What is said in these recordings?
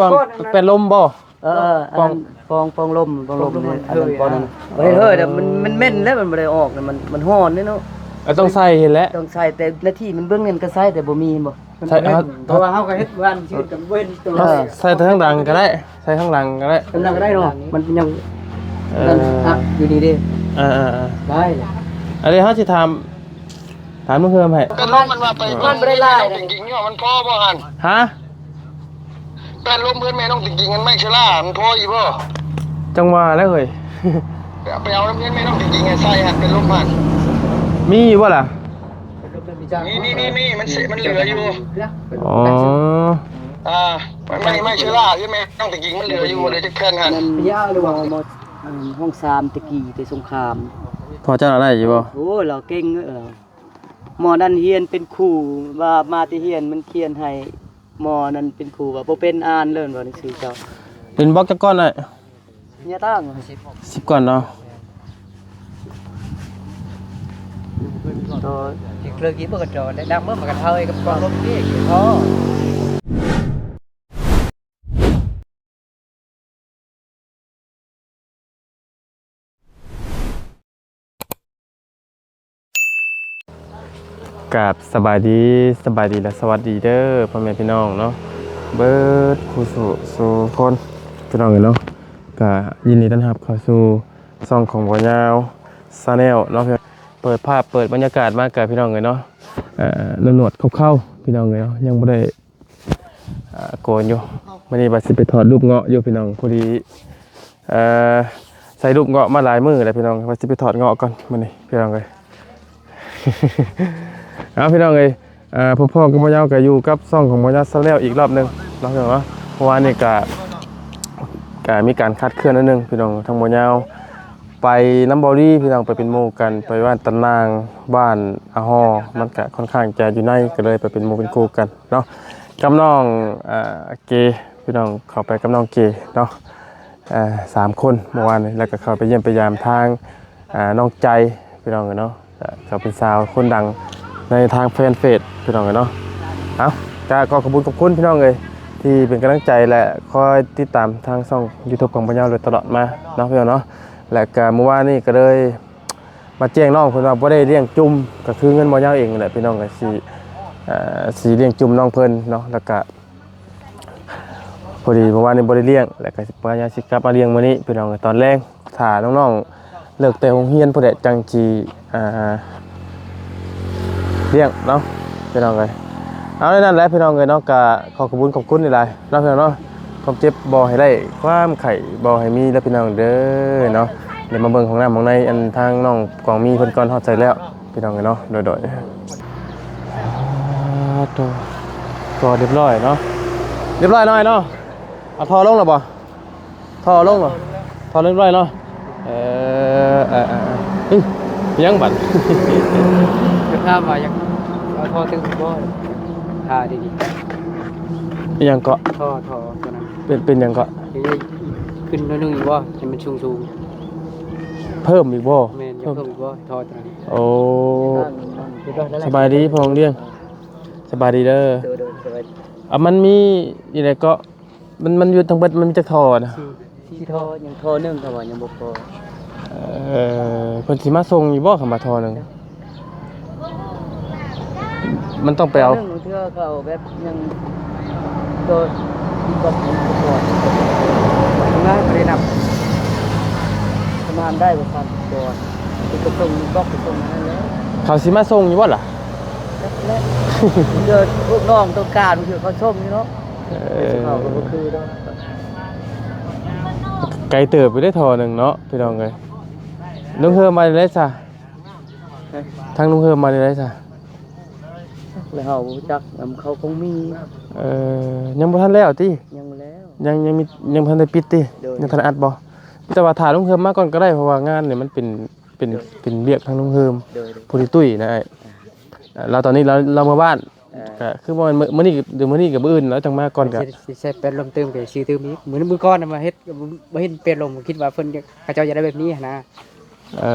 ປ່ອງ ແປດລົມບໍ່? ເອີ ເອີ ອັນນັ້ນປ່ອງ ປ່ອງລົມ ປ່ອງລົມນີ້ ອັນນັ້ນປ່ອງນັ້ນ ເອີ ເຮີຍ ມັນ ມັນເໝັນແລ້ວ ມັນບໍ່ໄດ້ອອກ ມັນ ມັນຮ້ອນເດ້ເນາະ. ເອີ ຕ້ອງໃສ່ຫັ້ນແຫຼະ ຕ້ອງໃສ່ ແຕ່ໜ້າທີ່ມັນເບິ່ງນັ້ນກໍໃສ່ ແຕ່ບໍ່ມີ ເຫັນບໍ່? ໃສ່ ເພາະວ່າເຮົາກໍເຮັດວານຊື່ກັນ ບໍ່ເຫັນໂຕ ເອີ ໃສ່ທາງຫຼັງກໍໄດ້ ໃສ່ທາງຫຼັງກໍໄດ້ ທາງຫຼັງກໍໄດ້ເນາະ ມັນຍັງ ເອີ ອັດຢູ່ນີ້ເດ້. ເອີໆໆ ໄດ້ ອັນນີ້ເຮົາຊິຖາມ ຖາມລຸງເຮືອມໃຫ້ ແປດລົມມັນວ່າໄປ ມັນບໍ່ໄດ້ຫຼາຍ ມັນບໍ່ໄດ້ຫຼາຍ ມັນພໍບໍ່ຫັ້ນ? ຮະ? ແປດລົມເພື່ອນແມ່ນ້ອງຕິງຕິງ ອັນໄມ້ເຊລາ ມັນພໍຢູ່ບໍ່? ຈັ່ງວ່າແຫຼະເຮີ້ຍ ໄປເອົານຳເພື່ອນແມ່ນ້ອງຕິງຕິງໃຫ້ໃສ່ຫັ້ນ ແປດລົມຫັ້ນ ມີຢູ່ບໍ່ລະ? ມີ ມີ ມີ ມີ ມັນເສ ມັນເຫຼືອຢູ່. ອໍ ອ່າ ໄມ້ ໄມ້ເຊລາ ເພື່ອນແມ່ນ້ອງຕິງຕິງ ມັນເຫຼືອຢູ່ ເຫຼືອຈັກແຜ່ນຫັ້ນ? ອັນຫ້ອງສາມຕະກີ້ແຕ່ສົງຄາມ ພໍ່ເຈົ້າລາວໄດ້ຢູ່ບໍ່? ໂອ້ ລາວເກັ່ງເອີຍ ໝໍນັ້ນຮຽນເປັນຄູ ວ່າມາແຕ່ຮຽນມັນຂຽນໃຫ້ ໝໍນັ້ນເປັນຄູ ວ່າບໍ່ເປັນອ່ານເລີຍ ວ່າໜັງສືເຈົ້າ. ເປັນບລັອກຈັກກ້ອນອ້າຍ? ເນຍຕັ້ງ ສິບກ້ອນເນາະ. ໂຕທີ່ເລີກກິນບໍ່ກະຈອແນະນຳເມືອມັນກະເທົາກັບກອງລົມນີ້ພໍ. ກາບສະບາຍດີ ສະບາຍດີ ແລະ ສະຫວັດດີເດີພໍ່ແມ່ພີ່ນ້ອງເນາະ ເບິດຄູ່ສູ່ສູ່ຄົນ ພີ່ນ້ອງເອີຍເນາະ. ກະຍິນດີຕ້ອນຮັບເຂົ້າສູ່ຊ່ອງຂອງບ່າວຍາວ Channel ເນາະ. ເປີດພາບເປີດບັນຍາກາດມາກະ ພີ່ນ້ອງເອີຍເນາະ ເອີ ໜວດໆເຂົ້າໆ ພີ່ນ້ອງເອີຍເນາະ ຍັງບໍ່ໄດ້ ອ່າ ໂກນຢູ່. ມື້ນີ້ວ່າຊິໄປຖອດຮູບເງາະຢູ່ພີ່ນ້ອງ ພໍດີ ເອີ ໃສ່ຮູບເງາະມາຫຼາຍມື້ແລ້ວພີ່ນ້ອງ ວ່າຊິໄປຖອດເງາະກ່ອນມື້ນີ້ພີ່ນ້ອງເອີຍ. ເອົາພີ່ນ້ອງເອີຍ ເອີ ພໍ້ໆກັບບ່າວຍາວກໍຢູ່ກັບຊ່ອງຂອງບ່າວຍາວ Channel ອີກລອບໜຶ່ງເນາະພີ່ນ້ອງເນາະ. ເພາະວ່ານີ້ກະ ກະມີການຄາດເຄື່ອນໜ້ອຍໜຶ່ງພີ່ນ້ອງ ທາງບ່າວຍາວໄປນຳເບົາລີພີ່ນ້ອງ ໄປເປັນໝູ່ກັນ ໄປບ້ານຕະນາງ ບ້ານອາຫໍ່ ມັນກະຄ່ອນຂ້າງຈະຢູ່ໃນ ກໍເລີຍໄປເປັນໝູ່ເປັນຄູ່ກັນ ເນາະ ກັບນ້ອງ ເອີ ເກ ພີ່ນ້ອງ ເຂົ້າໄປກັບນ້ອງເກເນາະ ເອີ ສາມຄົນເມື່ອວານນີ້ ແລ້ວກໍເຂົ້າໄປຢ້ຽມໄປຢາມທາງ ເອີ ນ້ອງໃຈ ພີ່ນ້ອງເອີຍເນາະ ກໍເປັນສາວຄົນດັງໃນທາງແຟນເຟສ ພີ່ນ້ອງເອີຍເນາະ. ເອົ້າ ກໍຂໍຂອບຄຸນຂອບຄຸນພີ່ນ້ອງເອີຍ ທີ່ເປັນກຳລັງໃຈ ແລະ ຄອຍຕິດຕາມທາງຊ່ອງ YouTube ຂອງບ່າວຍາວໂດຍຕະຫຼອດມາເນາະ ພີ່ນ້ອງເນາະ. ແລ້ວກໍມື້ວານນີ້ກໍເລີຍ ມາແຈ້ງນ້ອງເພິ່ນວ່າບໍ່ໄດ້ລ້ຽງຈຸ່ມ ກໍຄືເງິນບ່າວຍາວເອງນີ້ແຫຼະພີ່ນ້ອງ ກໍຊິ ເອີ ຊິລ້ຽງຈຸ່ມນ້ອງເພິ່ນເນາະ. ແລ້ວກະພໍດີເມື່ອວານນີ້ບໍ່ໄດ້ລ້ຽງ ແລ້ວກະຊິພະຍາຍາມຊິກັບມາລ້ຽງມື້ນີ້ພີ່ນ້ອງ ຕອນແລງ ຖ້ານ້ອງໆເລີກແຕ່ໂຮງຮຽນພຸ້ນແຫຼະ ຈັ່ງຊິ ອ່າ ລ້ຽງເນາະ ພີ່ນ້ອງເອີຍ. ເອົາ ນັ້ນແຫຼະພີ່ນ້ອງເອີຍເນາະ ກະຂໍຂອບຄຸນຂອບຄຸນຫຼາຍໆ ເນາະ ພີ່ນ້ອງເນາະ. ຄວາມເຈັບບໍ່ໃຫ້ໄດ້ ຄວາມໄຂ້ບໍ່ໃຫ້ມີເດີພີ່ນ້ອງເດີເນາະ. ດຽວມາເບິ່ງຫ້ອງນ້ຳຫ້ອງໃນ ອັນທາງນ້ອງກອງມີເພິ່ນກ່ອນ ຮອດໃສແລ້ວພີ່ນ້ອງເອີຍເນາະ. ໂດຍໆ ອ່າ ໂຕ ກໍຮຽບຮ້ອຍເນາະ ຮຽບຮ້ອຍໜ້ອຍເນາະ. ເອົາທໍ່ລົງແລ້ວບໍ່? ທໍ່ລົງເນາະ ທໍ່ລຽບຮ້ອຍເນາະ. ເອີ ເອີ ເອີ ເອີ ຫຍັງບັດ? ຈະຖາມວ່າຢາກເອົາທໍ່ຕື່ມບໍ່? ຖ້າດີໆ ອີຫຍັງເກາະ? ທໍ່ ທໍ່ຕົວນັ້ນ ເປັນ ເປັນຫຍັງເກາະ? ຂຶ້ນໜ້ອຍໜຶ່ງອີກບໍ່ ໃຫ້ມັນສູງໆ? ເພີ່ມອີກບໍ່? ແມ່ນ ຢາກເພີ່ມອີກບໍ່ ທໍ່ຕົວນັ້ນ? ໂອ້ ສະບາຍດີພໍ່ຮອງດຽງ ສະບາຍດີເດີ. ໂດຍໆ ສະບາຍດີ. ອ່າ ມັນມີຢູ່ໃນເກາະ ມັນ ມັນຢູ່ທັງເບິດມັນມີຈັກທໍ່ນະ? ສີ່ ສີ່ທໍ່ ຍັງທໍ່ໜຶ່ງ ເຂົາວ່າຍັງບໍ່ພໍ. ເອີ ເພິ່ນຊິມາສົ່ງຢູ່ບໍ່ ຄັນວ່າທໍ່ໜຶ່ງ? ມັນຕ້ອງໄປເອົາ ໜຶ່ງເທື່ອເຂົາແບບຍັງໂດນບັອກຍັງບໍ່ພໍ ງານບໍ່ໄດ້ນັບ ປະມານໄດ້ບໍ່ ສາມສິບ ບອນ ເປັນກະສົ່ງບັອກ ກະສົ່ງນັ້ນແຫຼະ. ເຂົາຊິມາສົ່ງຢູ່ບໍ່ລະ? ຈັກແຫຼະ ເກີດພວກນ້ອງຕ້ອງການ ບາງເທື່ອເຂົາສົ່ງຢູ່ເນາະ. ເອີ ເຂົາກໍບໍ່ຄືດອກ ໄກເຕີບຢູ່ເດ້ທໍ່ໜຶ່ງເນາະ ພີ່ນ້ອງເອີຍ. ລຸງເຮີມມາແນວໃດຊະ? ຮະ? ທາງລຸງເຮີມມາແນວໃດຊະ? ແລ້ວເຮົາບໍ່ຮູ້ຈັກນຳ ເຂົາຄົງມີ. ເອີ ຍັງບໍ່ທັນແລ້ວຕິ? ຍັງບໍ່ແລ້ວ ຍັງ ຍັງມີ ຍັງບໍ່ທັນໄດ້ປິດຕິ? ໂດຍ ຍັງທັນອັດບໍ່? ແຕ່ວ່າຖ້າລຸງເຮີມມາກ່ອນກໍໄດ້ ເພາະວ່າງານນີ້ມັນເປັນ ເປັນ ໂດຍ ເປັນວຽກທາງລຸງເຮີມ ໂດຍ ໂດຍ ຜູ້ທີ່ຕຸ້ຍນະອ້າຍ. ອ່າ ລາວຕອນນີ້ລາວ ລາວເມືອບ້ານ ອ່າ ກະຄືວ່າມື້ ມື້ນີ້ ດຽວມື້ນີ້ກັບມື້ອື່ນລາວຈັ່ງມາກ່ອນ. ກະຊິ ຊິໃສ່ແປດລົມຕື່ມ ກະຊິຊື້ຕື່ມອີກ. ມື້ ມື້ກ່ອນນະມາເຮັດ ກະບໍ່ ບໍ່ເຫັນແປດລົມ ຄິດວ່າເພິ່ນ ເຂົາເຈົ້າຢາກໄດ້ແບບນີ້ຫັ້ນນະ. ເ ເອີ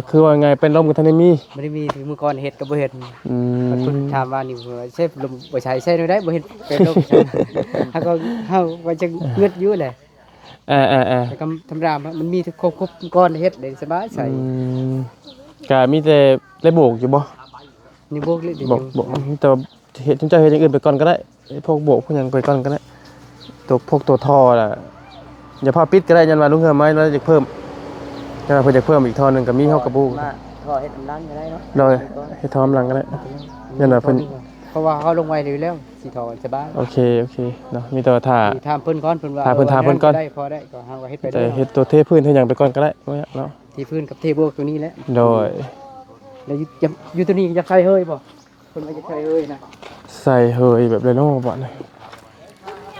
ຄືວ່າໄງ ເປັນລົມກໍທັນໄດ້ມີ ບໍ່ໄດ້ມີ ຄືມື້ກ່ອນເຮັດກໍບໍ່ເຮັດ. ອືມ ເພິ່ນຖາມວ່ານີ້ ໃຊ້ລົມບໍ່ໃຊ້ ໃຊ້ແນວໃດບໍ່ເຮັດເປັນລົມ. ເຮົາກໍ ເຮົາວ່າຈະງຶດຢູ່ແຫຼະ. ເອີໆໆ ແຕ່ກໍທຳມະດາ ມັນມີຄົບໆ ກ່ອນເຮັດໄດ້ສະບາຍໃສ່. ອືມ ກະມີແຕ່ໄດ້ໂບກຢູ່ບໍ່? ນີ້ໂບກເລີຍ ໂບກ ໂບກ ມີແຕ່ວ່າເຮັດ ເຈົ້າເຮັດຢ່າງອື່ນໄປກ່ອນກໍໄດ້ ເຮັດພວກໂບກພວກຫຍັງໄປກ່ອນກໍໄດ້. ຕົວ ພວກຕົວທໍ່ລະ ຢ່າຟ້າວປິດກໍໄດ້ ຢ້ານວ່າລຸງເຮືອມາລາວຢາກເພີ່ມ ຢ້ານວ່າເພິ່ນຢາກເພີ່ມອີກທໍ່ໜຶ່ງກໍມີ ເຮົາກໍບໍ່ຮູ້. ມາທໍ່ເຮັດນຳຫຼັງກໍໄດ້ເນາະ. ໂດຍ ເຮັດທໍ່ນຳຫຼັງກໍໄດ້ ຢ້ານວ່າເພິ່ນ ເພາະວ່າເຮົາລົງໄວຢູ່ແລ້ວ ຊິທໍ່ສະບາຍ. ໂອເຄ ໂອເຄເນາະ ມີແຕ່ວ່າຖ້າ ຖາມເພິ່ນກ່ອນ ເພິ່ນວ່າ ຖ້າເພິ່ນ ເອີ ຖ້າເພິ່ນກ່ອນ ເຮັດໄດ້ ພໍໄດ້ ກໍເຮົາກໍເຮັດໄປ ແຕ່ເຮັດຕົວເທພື້ນເຮັດຫຍັງໄປກ່ອນກໍໄດ້ ບໍ່ຍາກເນາະ. ເທພື້ນກັບເທໂບກຕົວນີ້ແຫຼະ. ໂດຍ ແລ້ວຢູ່ ຢູ່ຕົວນີ້ຢາກໃສ່ເຮີຍບໍ່? ເພິ່ນວ່າຈະໃສ່ເຮີຍນະ ໃສ່ເຮີຍແບບໃດເນາະບາດນີ້?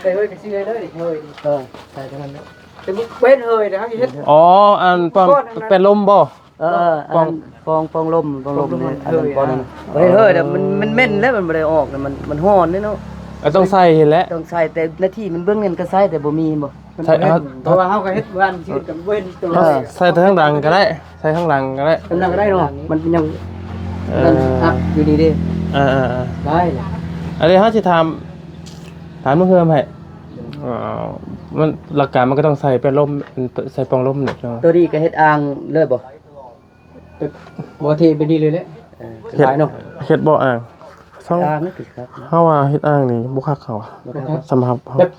ໃສ່ເຮີຍກໍຊິເຮີຍເລີຍ ເຮີຍນີ້ ເອີ ໃສ່ເທົ່ານັ້ນແຫຼະ. ແຕ່ບໍ່ເຫັນເຮີຍນະ ເຮົາເຮັດ ອໍ ອັນປ້ອງ ກ້ອນນັ້ນນະ ແປ້ນລົມບໍ່? ເອີ ເອີ ອັນນັ້ນປ້ອງ ປ້ອງລົມ ປ້ອງລົມນີ້ ອັນນັ້ນປ້ອງນັ້ນ. ເຮີຍ ເຮີຍ ມັນ ມັນເໝັນແລ້ວ ມັນບໍ່ໄດ້ອອກ ມັນ ມັນຮ້ອນເດ້ເນາະ. ເອີ ຕ້ອງໃສ່ຫັ້ນແຫຼະ ຕ້ອງໃສ່ ແຕ່ລະທີມັນເບິ່ງນັ້ນກໍໃສ່ ແຕ່ບໍ່ມີ ເຫັນບໍ່? ໃສ່ ເອີ ເພາະວ່າເຮົາກໍເຮັດບ້ານຊື່ກັນ ບໍ່ເຫັນຕົວ. ເອີ ໃສ່ທາງຫຼັງກໍໄດ້ ໃສ່ທາງຫຼັງກໍໄດ້ ທາງຫຼັງກໍໄດ້ເນາະ ມັນຍັງ ເອີ ອັບຢູ່ນີ້ເດ້. ເອີໆໆ ໄດ້ ອັນນີ້ເຮົາຊິຖາມ ຖາມເຮືອມໃຫ້. ເອີ ມັນ ຫຼັກການມັນກໍຕ້ອງໃສ່ແປ້ນລົມ ໃສ່ປ່ອງລົມເນາະ. ຕົວນີ້ກໍເຮັດອ່າງເລີຍບໍ່? ບໍ່ ເທແບບນີ້ເລີຍແຫຼະ. ເອີ ເຮັດ ເນາະ ເຮັດບໍ່ອ່າງ? ເຮັດອ່າງນີ້ຄືຄັກ ເຮົາວ່າເຮັດອ່າງນີ້ບໍ່ຄັກ ເຮົາວ່າ ບໍ່ຄັກ ສຳລັບເຮົາ ແບບ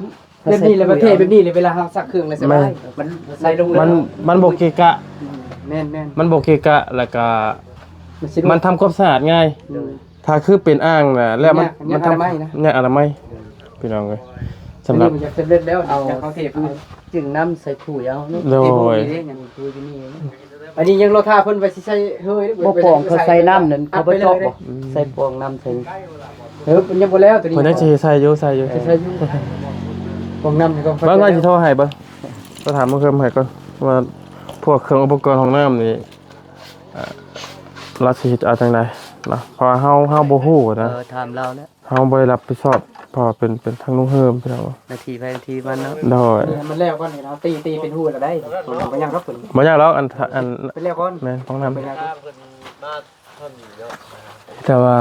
ແບບນີ້ແຫຼະ ປະເພດແບບນີ້ແຫຼະ ເວລາເຮົາຊັກເຄື່ອງແລ້ວສະບາຍ. ແມ່ນ ມັນໄຫຼລົງເລີຍ ມັນ ມັນບໍ່ເກະກະ. ອືມ ແມ່ນໆ ມັນບໍ່ເກະກະ ແລ້ວກະ ມັນສະດວກ ມັນທຳຄວາມສະອາດງ່າຍ. ໂດຍ ຖ້າຄືເປັນອ່າງນະ ແລ້ວມັນ ຍາກ ມັນທຳ ຍາກອະນາໄມນະ ຍາກອະນາໄມ. ໂດຍ ພີ່ນ້ອງເອີຍ ສຳລັບ ອັນນີ້ມັນຢາກສຳເລັດແລ້ວ ເອົາ ຢາກເອົາເທພື້ນ ຈຶ່ງນ້ຳໃສ່ຖ້ວຍເອົາເນາະ. ໂດຍ ເທພື້ນນີ້ເດ້ ຍັງຖ້ວຍຢູ່ນີ້. ອັນນີ້ຍັງລໍຖ້າເພິ່ນວ່າຊິໃສ່ເຮີຍ ບໍ່ ປອງເຂົາໃສ່ນ້ຳນັ້ນ ເຂົາບໍ່ເຈາະບໍ່? ອືມ ໃສ່ປອງນ້ຳໃສ່ ເອີ ມັນຍັງບໍ່ແລ້ວຕົວນີ້ ເພິ່ນຍັງຊິໃສ່ຢູ່ ໃສ່ຢູ່ ໃສ່ຢູ່ ປອງນ້ຳນີ້ກໍ ເບິ່ງ ເຮົາຊິໂທໃຫ້ເບິ່ງ ໂທຖາມເບິ່ງເພີ່ມໃຫ້ກ່ອນ ວ່າພວກເຄື່ອງອຸປະກອນຫ້ອງນ້ຳນີ້ ເອີ ລາວຊິເຮັດເອົາຈັ່ງໃດເນາະ ເພາະວ່າເຮົາ ເຮົາບໍ່ຮູ້ນະ. ເອີ ຖາມລາວແລ້ວ ເຮົາບໍ່ໄດ້ຮັບຜິດຊອບ ເພາະວ່າເປັນ ເປັນທາງໂຮງແຮມ ພີ່ນ້ອງ ໜ້າທີ່ໃຜໜ້າທີ່ມັນເນາະ. ໂດຍ ໃຫ້ມັນແລ້ວກ່ອນນີ້ ເຮົາຕີ ຕີເປັນຮູແລ້ວໄດ້ ບໍ່ຍາກດອກ ບໍ່ຍາກດອກ ອັນ ອັນ ເປັນແລ້ວກ່ອນ ແມ່ນ ຫ້ອງນ້ຳ ບໍ່ຍາກດອກ. ແຕ່ວ່າ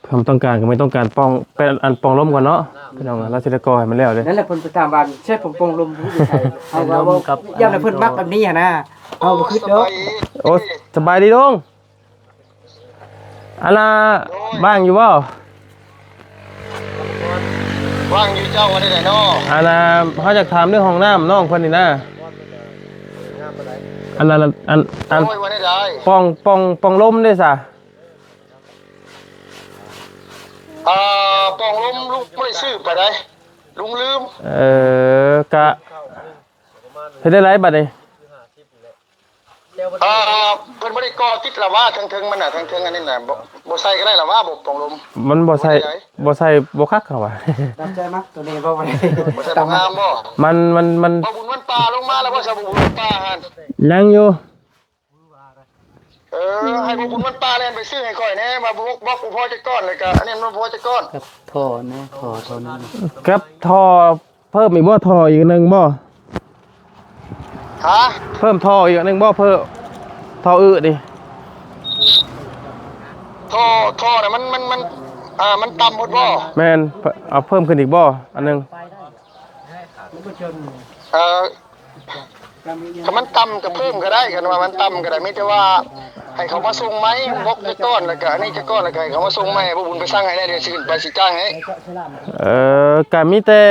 ຄວາມຕ້ອງການກໍແມ່ນຕ້ອງການປ່ອງ ເປັນອັນປ່ອງລົມກ່ອນເນາະ ພີ່ນ້ອງ ລາວຊິໄດ້ກໍ່ໃຫ້ມັນແລ້ວເດ້. ນັ້ນແຫຼະ ເພິ່ນໄປຖາມວ່າໃຊ້ປ່ອງ ປ່ອງລົມຢູ່ໃສ ເຮົາວ່າ ເວົ້າ ຢ້ານວ່າເພິ່ນມັກແບບນີ້ຫັ້ນນະ ເຮົາບໍ່ຄິດດອກ. ໂອ້ ສະບາຍດີລຸງ ອັນນ່າ ວ່າງຢູ່ບໍ່? ວ່າງຢູ່ ເຈົ້າວ່າແນວໃດເນາະ? ອັນນ່າ ເຮົາຢາກຖາມເລື່ອງຫ້ອງນ້ຳນ້ອງເພິ່ນນີ້ນະ ອັນນັ້ນ ອັນ ອັນ ໂອ້ຍ ວ່າແນວໃດ? ປ່ອງ ປ່ອງ ປ່ອງລົມເດ້ສະ? ອ່າ ປ່ອງລົມ ລຸງບໍ່ໄດ້ຊື້ໄປໃດ ລຸງລືມ. ເອີ ກະເຮັດໄດ້ໃດບັດນີ້? ອ່າ ເພິ່ນບໍ່ໄດ້ກໍ່ຕິດລະຫວ່າ ເທິງໆ ມັນນະ ເທິງໆ ອັນນີ້ນະ ບໍ່ ບໍ່ໃສ່ກໍໄດ້ລະຫວ່າ ບໍ່ປ່ອງລົມ ມັນບໍ່ໃສ່ ບໍ່ໃສ່ບໍ່ຄັກ ເຂົາວ່າ. ຕາມໃຈມັກ ໂຕນີ້ບໍ່ ບໍ່ໄດ້ ບໍ່ໃສ່ບໍ່ງາມບໍ່? ມັນ ມັນ ມັນ ບໍ່ບຸນວັນປ່າລົງມາແລ້ວບໍ່? ຊາວບໍ່ບຸນວັນປ່າຫັ້ນ ຍັງຢູ່. ເອີ ໃຫ້ບໍ່ບຸນວັນປ່າແລ່ນໄປຊື້ໃຫ້ຂ້ອຍແດ່ ມາບອກ ບອກບໍ່ພໍຈັກກ້ອນ ແລ້ວກະອັນນີ້ມັນບໍ່ພໍຈັກກ້ອນ ກັບທໍ່ນະ ທໍ່ ທໍ່ນັ້ນ ກັບທໍ່ ເພີ່ມອີກບໍ່? ທໍ່ອີກອັນໜຶ່ງບໍ່? ຮະ? ເພີ່ມທໍ່ອີກອັນໜຶ່ງບໍ່? ເພີ່ມທໍ່ອຶນີ້ ທໍ່ ທໍ່ນະ ມັນ ມັນ ມັນ ອ່າ ມັນຕ່ຳໂພດບໍ່? ແມ່ນ ເອົາເພີ່ມຂຶ້ນອີກບໍ່ ອັນໜຶ່ງ? ເອີ ຖ້າມັນຕ່ຳກໍເພີ່ມກໍໄດ້ ຄັນວ່າມັນຕ່ຳກໍໄດ້ ມີແຕ່ວ່າໃຫ້ເຂົາມາສົ່ງໃໝ່ ບອກຈັກກ້ອນ ແລ້ວກໍອັນນີ້ຈັກກ້ອນ ແລ້ວກໍໃຫ້ເຂົາມາສົ່ງໃໝ່ ໃຫ້ບໍ່ບຸນໄປສັ່ງໃຫ້ແດ່ ດຽວຊິຂຶ້ນໄປຊິຈ້າງໃຫ້. ເອີ ກໍມີແຕ່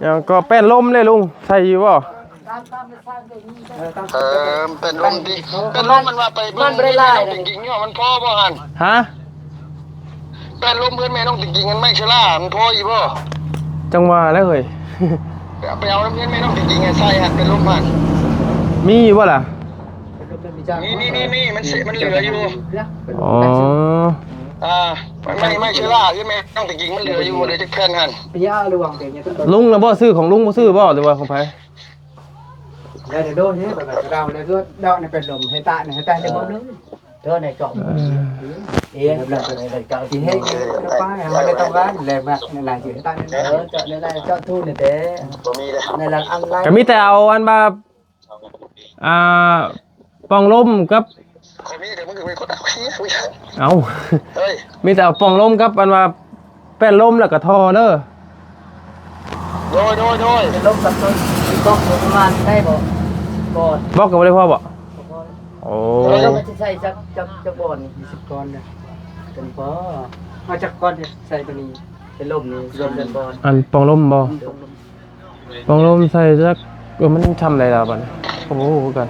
ຫຍັງກໍແປ້ນລົມເດ້ລຸງ ໃສ່ຢູ່ບໍ່? ເອີ ແປ້ນລົມຕິ ແປ້ນລົມມັນວ່າໄປເບິ່ງ ມັນບໍ່ໄດ້ຫຼາຍ ແມ່ນ້ອງຕິງກິງຢູ່ ມັນພໍບໍ່ຫັ້ນ? ຮະ? ແປ້ນລົມເຮືອນແມ່ນ້ອງຕິງກິງ ອັນໄມ້ເຊລາ ມັນພໍຢູ່ບໍ່? ຈັ່ງວ່າແຫຼະເຮີ້ຍ ໄປເອົານຳເຮືອນແມ່ນ້ອງຕິງກິງໃຫ້ໃສ່ຫັ້ນ ແປ້ນລົມຫັ້ນ ມີຢູ່ບໍ່ລະ? ມີ ມີ ມີ ມີ ມັນເສ ມັນເຫຼືອຢູ່. ອໍ ອ່າ ໄມ້ ໄມ້ເຊລາ ເຮືອນແມ່ນ້ອງຕິງກິງ ມັນເຫຼືອຢູ່ ເຫຼືອຈັກແຜ່ນຫັ້ນ? ລຸງນະບໍ່ ຊື້ຂອງລຸງບໍ່ຊື້ບໍ່ ຫຼືວ່າຂອງໃຜ? ໄດ້ແຕ່ໂດນນີ້ ແບບວ່າດາວແລ້ວກໍດອກໃນເປັນລົມ ໃຫ້ຕາໃຫ້ຕາໄດ້ບໍ່ເນາະ ໂດນໃນເຈາະ ເອີ ເອງ ແບບນັ້ນກໍໄດ້ເຈາະທີ່ເຮັດໄປ ເຮົາໄດ້ຕ້ອງການແລກມາໃນລາຍທີ່ໃຫ້ຕາ ເອີ ເຈາະໃນລາຍ ເຈາະທູນນີ້ແຕ່ ບໍ່ມີເດ້ ໃນລາຍອັນລາຍ ກໍມີແຕ່ເອົາອັນວ່າ ອ່າ ປ່ອງລົມກັບ ຂ້ອຍມີແຕ່ມຶງເປັນຄົນເອົາເຄຍ ເອົ້າ ເຮີ້ຍ ມີແຕ່ປ່ອງລົມກັບອັນວ່າແປ້ນລົມ ແລ້ວກໍທໍ່ເດີ. ໂດຍ ໂດຍ ໂດຍ ລົມກັບຕົວ ບລັອກປະມານໄດ້ບໍ່? ບລັອກ ບລັອກກໍບໍ່ໄດ້ພໍບໍ່? ບໍ່ພໍ. ໂອ້ ແລ້ວມັນຊິໃສ່ຈັກ ຈັກ ຈັກບ່ອນນີ້? ສິບກ້ອນເດີ ເປັນພໍ ເອົາຈັກກ້ອນໃສ່ຕົວນີ້ ເປັນລົມນີ້ ລົມເປັນບ່ອນ ອັນປ່ອງລົມບໍ່? ອືມ ປ່ອງລົມ ປ່ອງລົມໃສ່ຈັກ ເອີ ມັນຊ່ຳໃດລະບັດນີ້ ກໍບໍ່ຮູ້ຄືກັນ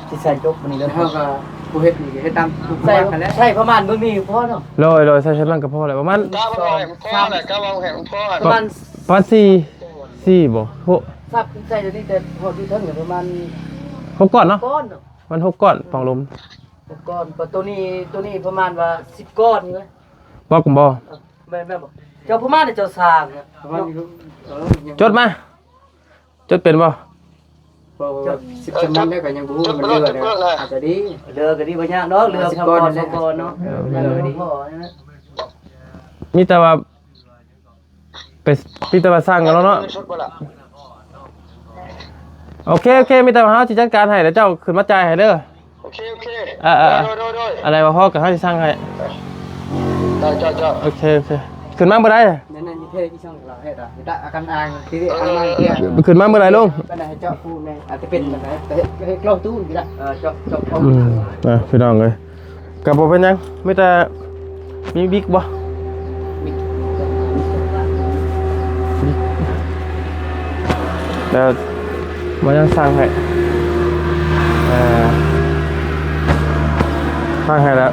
ຊິໃສ່ຈົກບັດນີ້ເດີ. ເຮົາກໍຜູ້ເຮັດນີ້ກໍເຮັດຕາມຜູ້ ໃສ່ ມັກຫັ້ນແຫຼະ ໃສ່ປະມານເບິ່ງນີ້ພໍເນາະ. ໂດຍ ໂດຍ ໃສ່ສ່ຳນັ້ນກໍພໍແຫຼະ ປະມານ ກະເວົ້າໃຫ້ມັນພໍແຫຼະ ກະເວົ້າໃຫ້ມັນພໍ ປະມານ ປະມານສີ່ ສີ່ບໍ່? ຫົກ ສັບໃສ່ຕົວນີ້ແຕ່ຮອດຢູ່ເທິງປະມານຫົກກ້ອນເນາະ ກ້ອນເນາະ ມັນຫົກກ້ອນປ່ອງລົມ ຫົກກ້ອນ. ປະ ຕົວນີ້ ຕົວນີ້ປະມານວ່າສິບກ້ອນເລີຍ ບລັອກບໍ່? ເອີ ແມ່ນ ແມ່ນບໍ່? ເຈົ້າປະມານເຈົ້າສ້າງ ປະມານນີ້ ເອີ ຍັງ ຈົດມາ ຈົດເປັນບໍ່? ເພາະວ່າສິບສາມມັນແລ້ວກໍຍັງບໍ່ຮູ້ວ່າມັນເຫຼືອແລ້ວ ອາດຈະດີ ເຫຼືອກໍດີ ບໍ່ຍາກດອກ ເຫຼືອ ສິບກ້ອນ ສອງກ້ອນເນາະ ເອີ ເຫຼືອກໍດີ. ມີແຕ່ວ່າ ໄປ ມີແຕ່ວ່າສ້າງເອົາເນາະ. ໂອເຄ ໂອເຄ ມີແຕ່ວ່າເຮົາຊິຈັດການໃຫ້ ແລ້ວເຈົ້າຂຶ້ນມາຈ່າຍໃຫ້ເດີ. ໂອເຄ ໂອເຄ ເອີ ເອີ ໂດຍ ໂດຍ ໂດຍ ອັນໃດວ່າພໍກໍເຮົາຊິສັ່ງໃຫ້ ເຈົ້າ ເຈົ້າ ເຈົ້າ ໂອເຄ ໂອເຄ ຂຶ້ນມາມື້ໃດ? ນັ້ນ ນັ້ນຢູ່ເທດ ອີ່ຊ່ອງລາວເຮັດອະ ມີແຕ່ອາການອ້າງທີ່ ເອີ ເອີ ເອີ ຂຶ້ນມາມື້ໃດລຸງ? ປານໃດໃຫ້ເຈາະປູໃນ ອາດຈະເປັນແບບໃດ ເຮັດ ເຮັດກລ້ອງຕູ້ນີ້ລະ ເອີ ເຈາະ ເຈາະ ອືມ ອ່ະ ພີ່ນ້ອງເອີຍ ກໍບໍ່ເປັນຫຍັງ ມີແຕ່ ມີບິກບໍ່? ບິກ ບິກ ແລ້ວມາຍັງສັ່ງໃຫ້ ເອີ ສັ່ງໃຫ້ແລ້ວ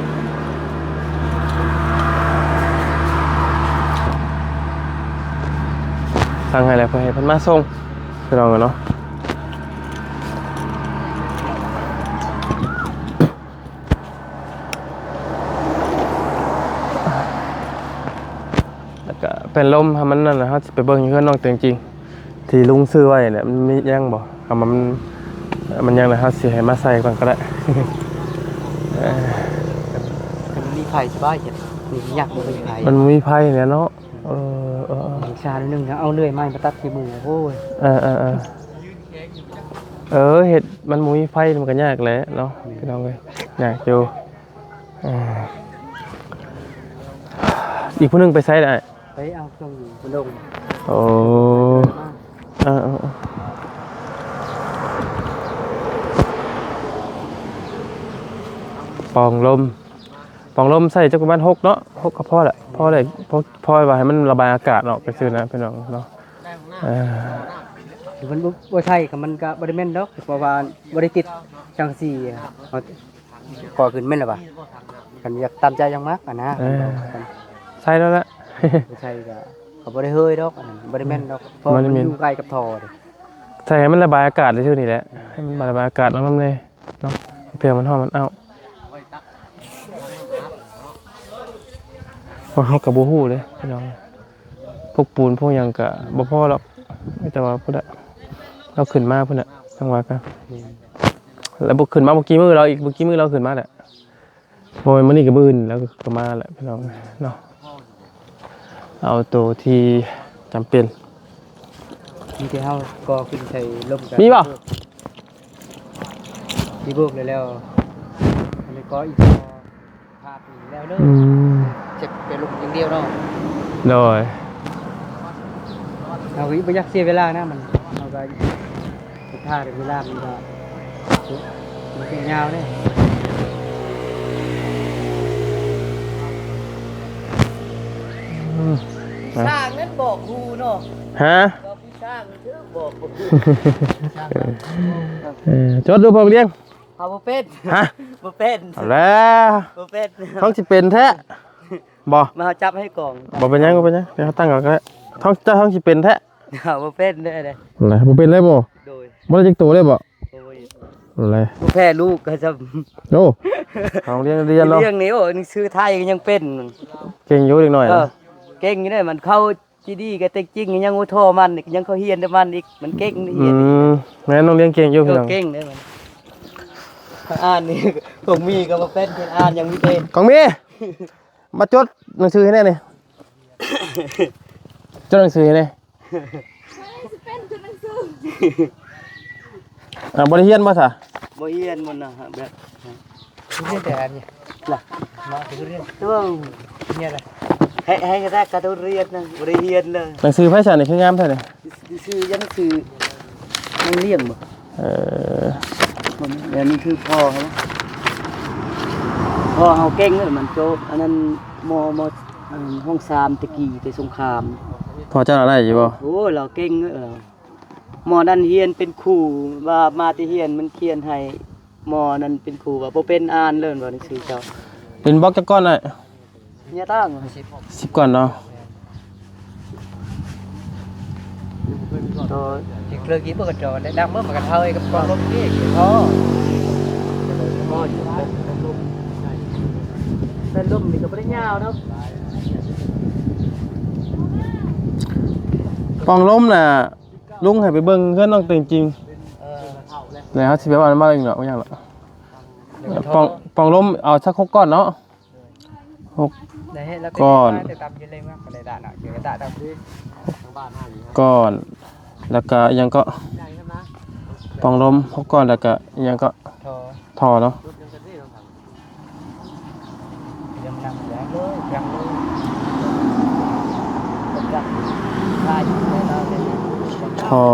ສັ່ງໃຫ້ແລ້ວ ເພື່ອໃຫ້ເພິ່ນມາສົ່ງ ພີ່ນ້ອງເນາະ. ແລ້ວກະແຜ່ນລົມ ຖ້າມັນນັ້ນນະ ເຮົາຊິໄປເບິ່ງຢູ່ເຮືອນນ້ອງແຕງຈິງ ທີ່ລຸງຊື້ໄວ້ນະ ມັນມີຍັງບໍ່? ຖ້າມັນ ມັນຍັງນະ ເຮົາຊິໃຫ້ມາໃສ່ກ່ອນກໍໄດ້. ເອີ ມັນມີໄຟສະບາຍ ເຮັດນີ້ຍາກ ບໍ່ມີໄຟ ມັນບໍ່ມີໄຟແຫຼະເນາະ. ເອີ ເອີ ເອີ ຊາໜ້ອຍໜຶ່ງ ເອົາເລື່ອຍໄມ້ມາຕັດທີ່ມື ໂອ້ຍ ເອີ ເອີ ເອີ ເອີ ເຮັດມັນບໍ່ມີໄຟ ມັນກໍຍາກແຫຼະເນາະ ແມ່ນ ພີ່ນ້ອງເອີຍ ຍາກຢູ່. ເອີ ອີກຜູ້ໜຶ່ງໄປໃສລະອ້າຍ? ໄປເອົາເຄື່ອງຢູ່ບົນດົງ. ໂອ້ ເອີ ເອີ ເອີ ປ່ອງລົມ ປ່ອງລົມໃສ່ຈັກປະມານຫົກເນາະ ຫົກກໍພໍແຫຼະ ພໍໄດ້ ພໍ ພໍວ່າໃຫ້ມັນລະບາຍອາກາດອອກໄປຊື່ນະ ພີ່ນ້ອງເນາະ. ເອີ ມັນບໍ່ ບໍ່ໃສ່ກໍ ມັນກໍບໍ່ໄດ້ແມ່ນດອກ ເພາະວ່າບໍ່ໄດ້ຕິດສັງກະສີ ເຮົາ ກໍຂຶ້ນແມ່ນລະວ່າ ຄັນຢາກຕາມໃຈຢາກມັກຫັ້ນນະ. ເອີ ໃສ່ແລ້ວລະ ບໍ່ໃສ່ກໍ ກໍບໍ່ໄດ້ເຮີຍດອກ ອັນນັ້ນບໍ່ໄດ້ແມ່ນດອກ ເພາະມັນ ມັນ ມັນຢູ່ໃກ້ກັບທໍ່ເດ້. ໃສ່ໃຫ້ມັນລະບາຍອາກາດຊື່ໆນີ້ແຫຼະ ໃຫ້ມັນລະບາຍອາກາດນຳແດ່ເນາະ ເພື່ອມັນຮ້ອນມັນອ້າວ. ພວກເຮົາກໍບໍ່ຮູ້ເດ້ພີ່ນ້ອງ ພວກປູນພວກຫຍັງກໍບໍ່ພໍດອກ ມີແຕ່ວ່າພຸ້ນລະ ລາວຂຶ້ນມາພຸ້ນນະ ຈັ່ງວ່າກັນ. ແມ່ນ ແລ້ວບໍ່ຂຶ້ນມາບໍ່ກີ້ມື້ ລາວອີກບໍ່ກີ້ມື້ລາວຂຶ້ນມາແຫຼະ ບໍ່ແມ່ນມື້ນີ້ກໍມື້ອື່ນລາວກໍມາແຫຼະ ພີ່ນ້ອງເນາະ. ເອົາໂຕທີ່ຈຳເປັນ ມີແຕ່ເຮົາກໍຂຶ້ນໃສ່ລົມກັນ ມີບໍ່? ທີ່ໂບກແລ້ວ ອັນນີ້ກໍອີກ ພາດນີ້ແລ້ວເລີຍ. ອືມ ເຈັບແຕ່ລົມຢ່າງດຽວເນາະ. ໂດຍ ເຮົາກໍບໍ່ຢາກເສຍເວລານະ ມັນ ເຮົາກໍຖ້າເວລາມັນກໍ ມັນກໍຍາວເດ້. ອືມ ຊ່າງນັ້ນບອກຮູ້ເນາະ. ຮະ? ວ່າຜູ້ຊ່າງເດີບອກບໍ່ຮູ້. ເອີ ຈົດດູພອງລຽງ. ເຮົາບໍ່ເປັນ. ຮະ? ບໍ່ເປັນ. ເອົາແລ້ວ ບໍ່ເປັນ. ຕ້ອງຊິເປັນແທ້ບໍ່? ມາເຮົາຈັບໃຫ້ກອງ. ບໍ່ເປັນຫຍັງ ບໍ່ເປັນຫຍັງ ດຽວເຮົາຕັ້ງເອົາກໍໄດ້. ຕ້ອງ ເຈົ້າຕ້ອງຊິເປັນແທ້. ເຮົາບໍ່ເປັນເດ້. ເອົາແລ້ວ ບໍ່ເປັນເລີຍບໍ່? ໂດຍ. ບໍ່ໄດ້ຈັກໂຕເລີຍບໍ່? ໂດຍ. ເອົາແລ້ວ ບໍ່ແພ້ລູກກໍຊ້ຳ. ໂອ້ ເຮົາລຽງ ລຽນເນາະ ລຽງນີ້. ໂອ້ ໜັງສືໄທກໍຍັງເປັນ. ເກັ່ງຢູ່ເດັກນ້ອຍ. ເອີ ເກັ່ງຢູ່ເດ້. ມັນເຂົ້າ ຈີດີກໍເຕັກຈິງ ຍັງໂອທໍ່ມັນ ຍັງເຂົ້າຮຽນນຳມັນອີກ ມັນເກັ່ງຮຽນ. ອືມ ແມ່ນ ນ້ອງລຽງເກັ່ງຢູ່ ເອີ ພີ່ນ້ອງ ເກັ່ງເດ້ມັນ. ອ່ານນີ້ ຂອງມີກໍບໍ່ເປັນ ອ່ານຍັງມີເປັນ. ຂອງມີ ມາຈົດໜັງສືໃຫ້ແດ່ນີ້ ຈົດໜັງສືໃຫ້ແດ່. ຊິເປັນຈົດໜັງສື. ອ່າ ບໍ່ໄດ້ຮຽນບໍ່ຊະ? ບໍ່ຮຽນໝົດນະ ແບບ ຮຽນແຕ່ອັນນີ້ລະ ມາຄືຮຽນ ແຕ່ວ່າຮຽນລະ ໃຫ້ ໃຫ້ແທ້ກະຕ້ອງຮຽນນະ ບໍ່ໄດ້ຮຽນເລີຍ. ໜັງສືໃຜຊັ້ນນີ້ຄືງາມແທ້ນີ້? ຊື່ຫຍັງ? ຊື່ນາງລ້ຽງບໍ? ເອີ ອັນນີ້ຄືພໍ່ເຮົາ ພໍ່ເຮົາເກັ່ງເລີຍ ມັນໂຈບ ອັນນັ້ນ ມໍ ມໍ ອັນຫ້ອງສາມແຕ່ກີ້ແຕ່ສົງຄາມ. ພໍ່ເຈົ້າລາວໄດ້ຢູ່ບໍ່? ໂອ້ ລາວເກັ່ງເລີຍ. ໝໍນັ້ນຮຽນເປັນຄູ ວ່າມາແຕ່ຮຽນມັນຂຽນໃຫ້ ໝໍນັ້ນເປັນຄູວ່າບໍ່ເປັນ ອ່ານເລີຍ ວ່າໜັງສືເຈົ້າ. ດິນບລັອກຈັກກ້ອນອ້າຍ? ເຍຕາງ ສິບກ້ອນເນາະ. ໂດຍ ຊິເລີກກິນບໍ່ກະຈອກແລ້ວ ດັງເບິ່ງມັນກະເທົ່າກັບກອງລົມນີ້ພໍ. ແມ່ນລົມນີ້ກະບໍ່ໄດ້ຍາວເນາະ ກອງລົມນະ. ລຸງໃຫ້ໄປເບິ່ງເຮືອນນ້ອງແຕງຈິງ ເອີ ແລ້ວເຮົາຊິໄປເວົ້ານຳເອົາອີກເນາະ ບໍ່ຫຍັງດອກ. ປອງ ປອງລົມເອົາສັກຫົກກ້ອນເນາະ ຫົກກ້ອນ ກ້ອນ ແລ້ວກະອີ່ຫຍັງເກາະ ປອງລົມຫົກກ້ອນ ແລ້ວກະອີ່ຫຍັງເກາະ ທໍ່ເນາະ. ທໍ່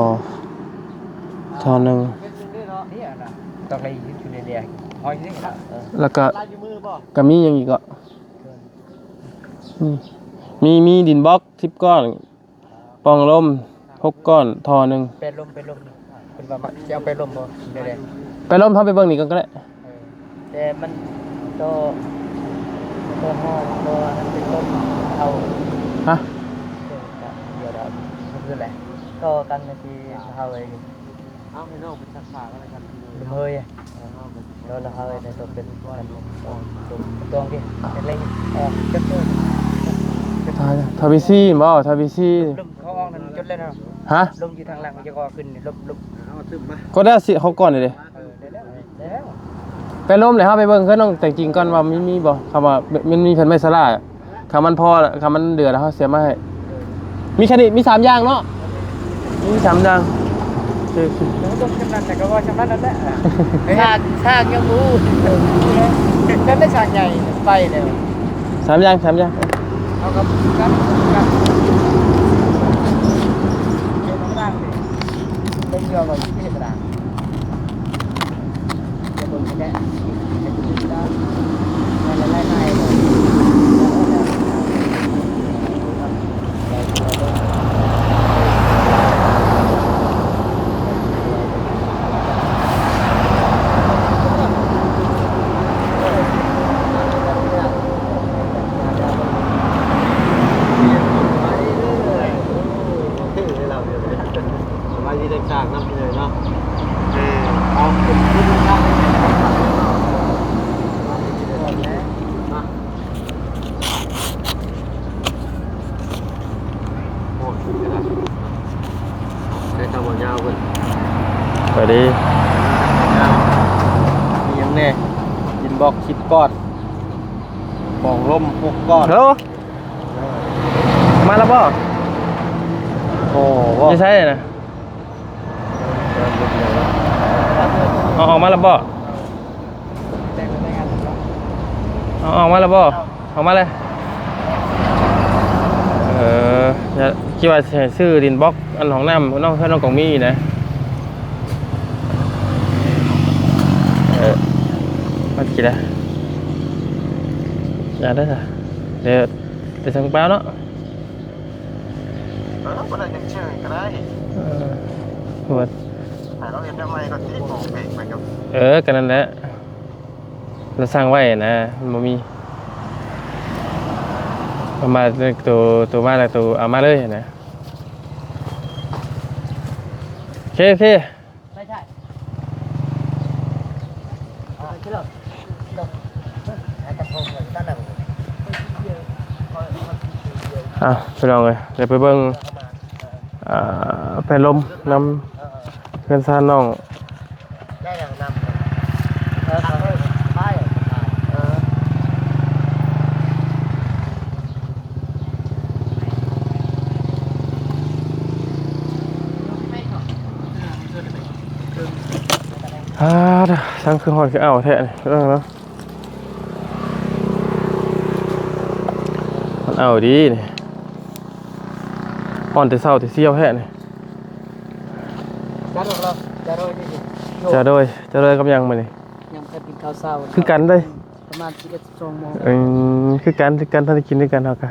ທໍ່ໜຶ່ງ ແລ້ວກະ ກະມີຫຍັງອີກເກາະ ມີ ມີ ມີດິນບລັອກສິບກ້ອນ. ປ່ອງລົມຫົກກ້ອນ ທໍ່ໜຶ່ງ. ແປລົມ ແປລົມ ເພິ່ນວ່າມັກຊິເອົາແປລົມບໍ່ ຫຼືແນວໃດ? ແປລົມ ເຮົາໄປເບິ່ງນີ້ກ່ອນກະໄດ້. ເອີ ແຕ່ມັນຕໍ່ ຕໍ່ຮອດ ຕໍ່ອັນນັ້ນເປັນລົມເອົາ ຮະ? ດຽວລະ ຄືແຫຼະ ຕໍ່ກັນທີ່ເຮົາໄອ້ ເອົາໃຫ້ນ້ອງໄປຊັກຜ້າກັນລະກັນ ເອີຍ. ໂດຍ ລະເຮົາໄດ້ຕົກເປັນ ຕົງ ຕົງ ຕົງ ເອີ ຈັກເທີ ທາວີຊີບໍ ທາວີຊີ ເລີ່ມເຂົ້າອອກນັ້ນຈົດແລ້ວເນາະ. ຮະ? ລົມຢູ່ທາງຫຼັງມັນຈະກໍຂຶ້ນ ລົມ ລົມ ເອົາຕື່ມມາ ກົດແລ້ວຊິເຂົ້າກ່ອນເດ້. ເອີ ໄດ້ແລ້ວ ໄດ້ແລ້ວ ໄປລົມແລ້ວເຮົາໄປເບິ່ງເຮືອນນ້ອງແຕງຈິງກ່ອນວ່າມັນມີບໍ່ ຄຳວ່າມັນມີແຜ່ນໄມ້ສະຫຼາ ຄັນມັນພໍ ຄັນມັນເຫຼືອແລ້ວເຮົາຊິເອົາມາໃຫ້. ເອີ ມີແຄ່ນີ້ ມີສາມຢ່າງເນາະ ມີສາມຢ່າງ. ໂອເຄ ໂອເຄ ແລ້ວກໍຈຳນັ້ນ ແລ້ວກໍເວົ້າຈຳນັ້ນນັ້ນແຫຼະ ຊ່າງ ຊ່າງຍັງບໍ່ຮູ້ ເອີ ແຕ່ໄດ້ຊ່າງໃຫຍ່ໄປແລ້ວ ສາມຢ່າງ ສາມຢ່າງ ເອົາກັບກັນ ກັນ ເຮັດທຳມະດາເດ້ ໄດ້ເທື່ອກໍເຮັດທຳມະດາ. ສະບາຍດີເດີ ຊ່າງນຳເດີເນາະ ເອີ ເອົາ ເປັນຜູ້ຊ່າງເນາະ ໂອ້ ໃຊ້ຄຳວ່າຍາວເພິ່ນ ສະບາຍດີ ມີຫຍັງແດ່ ດິນບລັອກສິບກ້ອນ ປ່ອງລົມຫົກກ້ອນ ໂອ້ ມາແລ້ວບໍ່? ໂອ້ ຢູ່ໃສນະ? ເອົາອອກມາແລ້ວບໍ່? ເອົາອອກມາແລ້ວບໍ່? ເອົາມາເລີຍ. ເອີ ຄິດວ່າຊິໃຫ້ຊື້ດິນບລັອກອັນຫ້ອງນ້ຳນ້ອງ ເຮືອນນ້ອງກອງມີນະ. ເອີ ມາກິນລະ ຢ່າເດີ ດຽວໄປສົ່ງປ້າເນາະ. ເອີ ບໍ່ໄດ້ຍັງຊື່ກໍໄດ້ ເອີ ໃຫ້ລາວເຮັດແນວໃໝ່ກ່ອນຕິ ຂອງເປັນໄປກັບ ເອີ ກໍນັ້ນແຫຼະ ລາວສັ່ງໄວ້ນະ ມັນບໍ່ມີ ເອົາມາໂຕ ໂຕມາແລ້ວໂຕເອົາມາເລີຍນະ. ໂອເຄ ໂອເຄ. ອ່າ ພີ່ນ້ອງເອີຍ ດຽວໄປເບິ່ງ ອ່າ ໄປລົມນຳເຮືອນຊານນ້ອງ. ອ່າ ທັງຄືຮ້ອນຄືອ້າວແທ້ນີ້ເນາະ. ມັນອ້າວດີນີ້ ຮ້ອນແຕ່ເຊົ້າແຕ່ຊຽວແທ້ນີ້. ຈະໂດຍ ຈະໂດຍ ຈະໂດຍ ຈະໂດຍກັບຫຍັງມື້ນີ້? ຍັງບໍ່ທັນກິນເຂົ້າເຊົ້າ ຄືກັນເດ້. ປະມານສິບເອັດ ສິບສອງໂມງ. ອືມ ຄືກັນ ຄືກັນ ທັນໄດ້ກິນຄືກັນເຮົາກະ.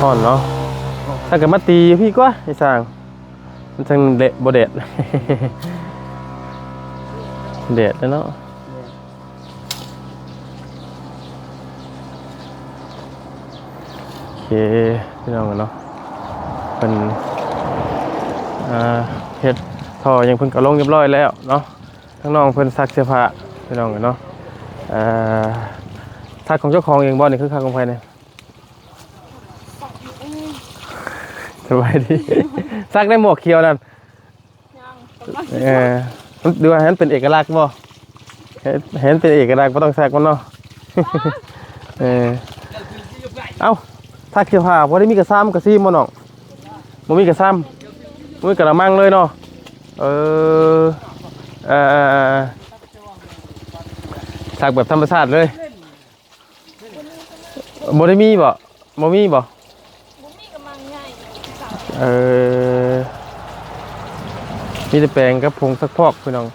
ຮ້ອນເນາະ. ຖ້າກໍມາຕີຢູ່ພີ້ກວ່າ ໄອ້ຊ່າງ ມັນຈັ່ງແດດ ບໍ່ແດດ ແດດແລ້ວເນາະ. ໂອເຄ ພີ່ນ້ອງເນາະ ເພິ່ນ ອ່າ ເຮັດທໍ່ຫຍັງເພິ່ນກໍລົງຮຽບຮ້ອຍແລ້ວເນາະ. ທາງນ້ອງເພິ່ນຊັກເສື້ອຜ້າ ພີ່ນ້ອງເນາະ. ເອີ ຊັກຂອງເຈົ້າຂອງເອງບໍ່ນີ້? ຄືຄັກຂອງໃຜນີ້? ສະບາຍດີ. ຊັກໃນໝວກຂຽວນັ້ນ. ຍັງ ເອີ ມັນ ຫຼືວ່າໃຫ້ມັນເປັນເອກະລັກບໍ່? ໃຫ້ ໃຫ້ມັນເປັນເອກະລັກ ບໍ່ຕ້ອງຊັກມັນເນາະ. ເອີ ເອົ້າ ຊັກເສື້ອຜ້າບໍ່ໄດ້ມີກະຊາມກະຊີມບໍ່ນ້ອງ? ບໍ່ມີກະຊາມ ບໍ່ມີກະລະມັງເລີຍເນາະ. ເອີ ເອີ ຊັກແບບທຳມະຊາດເລີຍ. ບໍ່ໄດ້ມີບໍ່? ບໍ່ມີບໍ່? ບໍ່ມີກະມັງໃຫຍ່. ເອີ ມີແຕ່ແປງກັບຜົງຊັກຟອກພີ່ນ້ອງ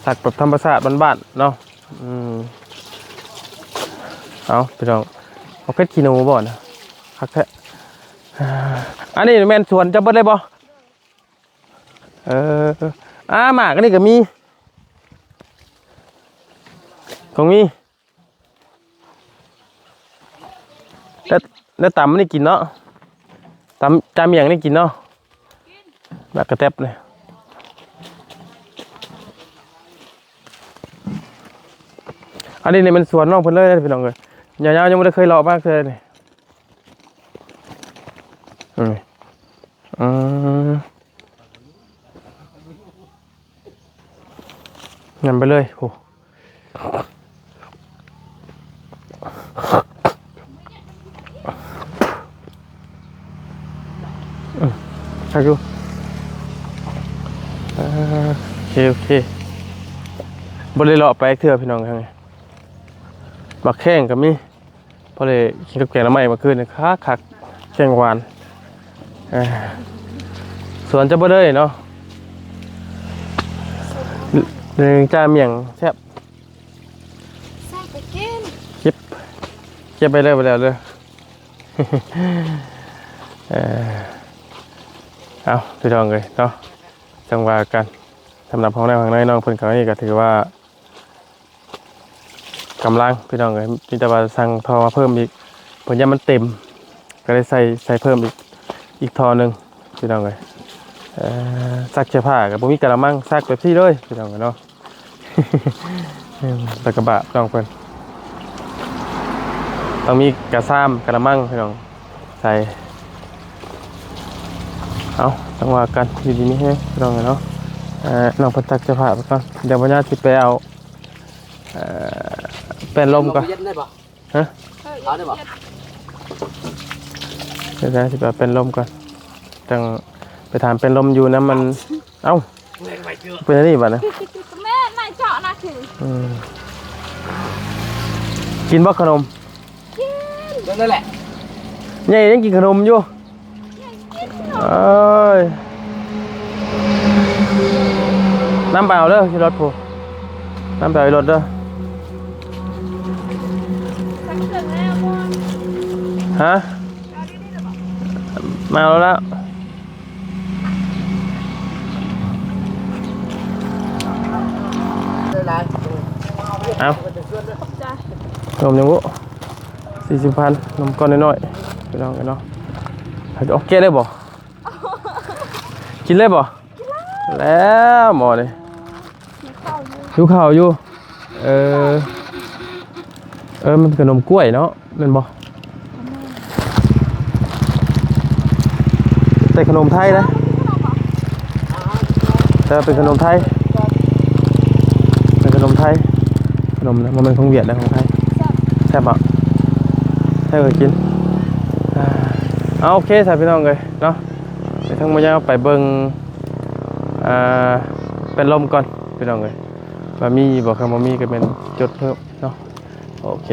ຊັກແບບທຳມະຊາດບ້ານໆເນາະ. ອືມ ເອົາພີ່ນ້ອງ ເອົາເຜັດຂີ້ໜູບໍ່ນະ? ຄັກແທ້. ອັນນີ້ແມ່ນສວນເຈົ້າເບິດເລີຍບໍ່? ເອີ ອ່າ ໝາກອັນນີ້ກໍມີ ຂອງມີ. ແລ້ວ ແລ້ວຕຳນີ້ກິນເນາະ ຕຳຈາມຫຍັງນີ້ກິນເນາະ ໝາກກະແຕັບນີ້. ອັນນີ້ນີ້ແມ່ນສວນນ້ອງເພິ່ນເລີຍເດ້ພີ່ນ້ອງເອີຍ ຍາວໆ ຍັງບໍ່ໄດ້ເຄີຍເລາະມາເທື່ອນີ້. ອືມ ອືມ. ນຳໄປເລີຍ ໂອ້ ອືມ ຄັກຢູ່. ອ່າ ໂອເຄ ໂອເຄ ບໍ່ໄດ້ເລາະໄປເທື່ອພີ່ນ້ອງ ທາງນີ້ ໝາກແຂ້ງກໍມີ. ພໍໄດ້ກິນກັບແກງໜໍ່ໄມ້ມື້ຄືນນີ້ ຄັກໆ ແກງຫວານ. ເອີ ສວນຈະບໍ່ເລີຍເນາະ ໜຶ່ງຈານໝ້ຽງແຊບ. ແຊບໄປກິນ ເກັບ ເກັບໄປເລີຍ ບໍ່ແລ້ວເດີ. ເອີ ເອົາ ພີ່ນ້ອງເອີຍເນາະ ຈັ່ງວ່າກັນ. ສຳລັບຫ້ອງນ້ຳຂ້າງໃນ ນ້ອງເພິ່ນກໍ ນີ້ກໍຖືວ່າ ກຳລັງພີ່ນ້ອງເອີຍ ມີແຕ່ວ່າສັ່ງທໍ່ມາເພີ່ມອີກ ເພິ່ນຢ້ານມັນເຕັມ ກໍໄດ້ໃສ່ ໃສ່ເພີ່ມອີກ ອີກທໍ່ໜຶ່ງພີ່ນ້ອງເອີຍ. ເອີ ຊັກເສື້ອຜ້າກໍບໍ່ມີກະລະມັງ ຊັກແບບຊີ້ເລີຍພີ່ນ້ອງເອີຍເນາະ. ແລ້ວກໍບາບນ້ອງເພິ່ນ ຕ້ອງມີກະຊາມ ກະລະມັງພີ່ນ້ອງ ໃສ່. ເອົາ ຈັ່ງວ່າກັນ ຢູ່ດີມີແຮງພີ່ນ້ອງເອີຍເນາະ. ເອີ ນ້ອງເພິ່ນຊັກເສື້ອຜ້າໄປກ່ອນ ດຽວບັນຍາຊິໄປເອົາ ເອີ ແປ້ນລົມກ່ອນ. ເຢັນໄດ້ບໍ່? ຮະ? ເອົາໄດ້ບໍ່? ດຽວນະ ຊິໄປເອົາແປ້ນລົມກ່ອນ ຈັ່ງໄປຖາມແປ້ນລົມຢູ່ນຳມັນ. ເອົ້າ ເປັນອັນນີ້ບັດນະ ແມ່ນນາຍເຈາະນະຄື ອືມ ກິນບໍ່ຂະໜົມ? ກິນ ເບິ່ງນັ້ນແຫຼະ ໃຫຍ່ຍັງກິນຂະໜົມຢູ່. ເອີຍ ນຳໄປເອົາເດີ ຢູ່ລົດພຸ້ນ ນຳໄປເອົາຢູ່ລົດເດີ. ຮະ? ມາເອົາແລ້ວ ເອົາ ຂອບໃຈ ນົມຍັງບໍ່? ສີ່ສິບພັນ ນົມກ້ອນນ້ອຍໆ ພີ່ນ້ອງເອີຍເນາະ. ເອົາແກະໄດ້ບໍ່? ກິນໄດ້ບໍ່? ແລ້ວໝໍນີ້ ຫິວເຂົ້າຢູ່ ເອີ ເອີ ມັນເປັນຂະໜົມກ້ວຍເນາະ ແມ່ນບໍ່? ແຕ່ຂະໜົມໄທນະ ແຕ່ເປັນຂະໜົມໄທ ເປັນຂະໜົມໄທ ຂະໜົມນະ ບໍ່ແມ່ນຂອງຫວຽດນະ ຂອງໄທ. ແຊບ ແຊບບໍ່? ໃສ່ໄວ້ກິນ. ອ່າ ເອົາ ໂອເຄຊະພີ່ນ້ອງເອີຍເນາະ, ໄປທາງບໍ່ຍາວໄປເບິ່ງ ອ່າ ເປັນລົມກ່ອນພີ່ນ້ອງເອີຍ ວ່າມີບໍ່, ຄັນບໍ່ມີກໍແມ່ນຈົດເພີ່ມເນາະ. ໂອເຄ.